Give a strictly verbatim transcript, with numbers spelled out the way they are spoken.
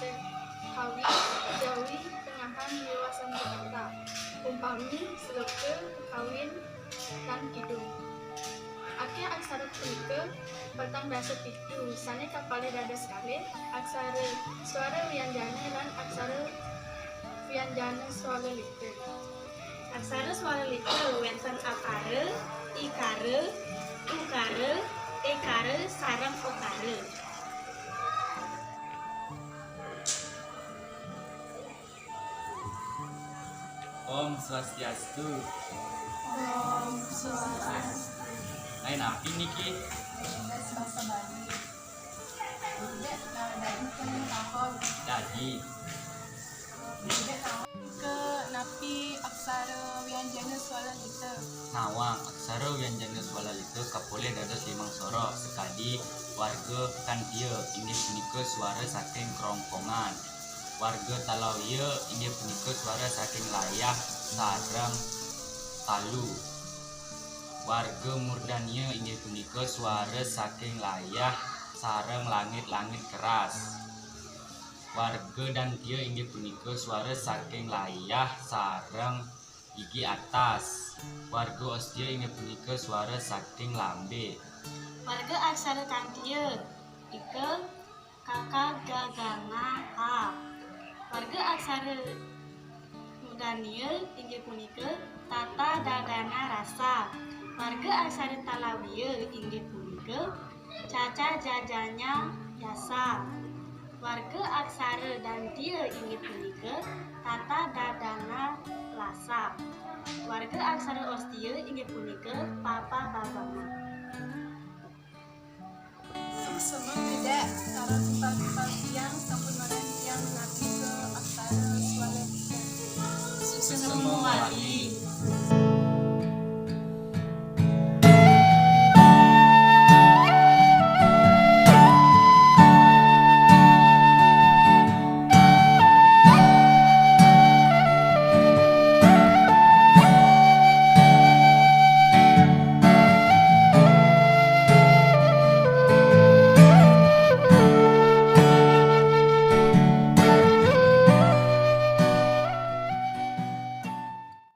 Kawi, Jawi, Tengahan, Liwasan Jakarta. Umpami seloka kawin lan kidung. Akéh aksara punika patang dasa pitu sané kapalih dados kalih, aksara swara wianjana lan aksara wianjana swalalita. Aksara swalalita wénten akara, ikara, ukara, ekara, sareng okara. Om Swastiastu. Om Swastiastu. Napi niki? Tes basa Bali. Dadi. Nika napi aksara wianjana swalalita? Nawang, aksara wianjana swalalita kapolih dados limang soroh, sakadi warga kantia, inggih punika suara saking kerongkongan. Warga talawia, inggih punika suara saking layah sareng talu. Warga murdania, inggih punika suara saking layah sareng langit-langit keras. Warga dantia, inggih punika suara saking layah sareng gigi atas. Warga ostia, inggih punika suara saking lambé. Warga aksara kantia, ika, kaka, ga, ga, nga, ha. Warga aksara murdania, inggih punika tata, dadana, rasa. Warga aksara talawia, inggih punika caca, jajanya, yasa. Warga aksara dantia, inggih punika tata, dadana, lasa. Warga aksara ostia, inggih punika papa, babama. Suksma, Dék, sareng timpal-timpal tiyang sampun maranin tiyang napi ka aksara swalalita. Suksma, Wali.